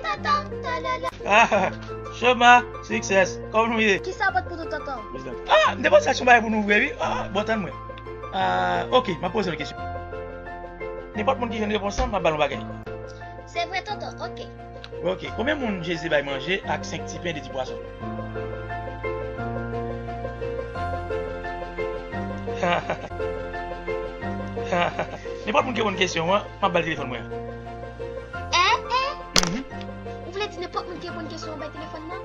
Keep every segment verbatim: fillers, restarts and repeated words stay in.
Tonton, tololo. Ah, Choma, Success, kòman nou ye? Kisa w pot pou nou, tonton? Ah, m te panse a se yon bagay pou nou vre, wi. Ah, bon, tann mwen. Ah, ok, m ap poze l yon kesyon. Nenpòt moun ki jwenn repons lan, m ap ba l yon bagay. Se vre, tonton, ok. Ok, konbyen moun Jezi te bay manje ak senk ti pen e de ti pwason? Nenpòt moun ki reponn kesyon an, m ap ba l telefòn mwen an. Eh, eh. Mhm. Ou vle di nenpòt moun ki reponn kesyon an bay telefòn nan?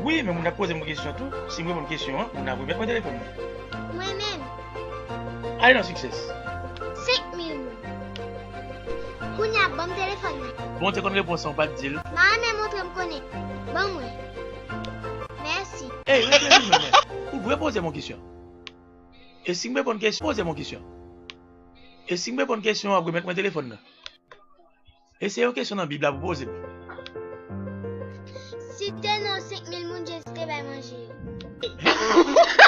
Wi, men moun ap poze m kesyon tou. Si m reponn kesyon an, moun ap remèt mwen telefòn mwen. Mwen menm. Ale non, Success. Senk mil moun. Kounye a, ban m telefòn nan. Bon, ou te konn repons lan, ou pa t di l. M a renmen montre m konnen. Ban mwen. Mèsi. Ey, rete vini, men. Ou dwe poze m yon kesyon. E si m reponn kesyon, poze m yon kesyon. E si m reponn kesyon an, w ap remèt mwen telefòn nan. E se yon kesyon nan Bib la pou poze m. Site non senk mil moun Jezi te bay manje yo.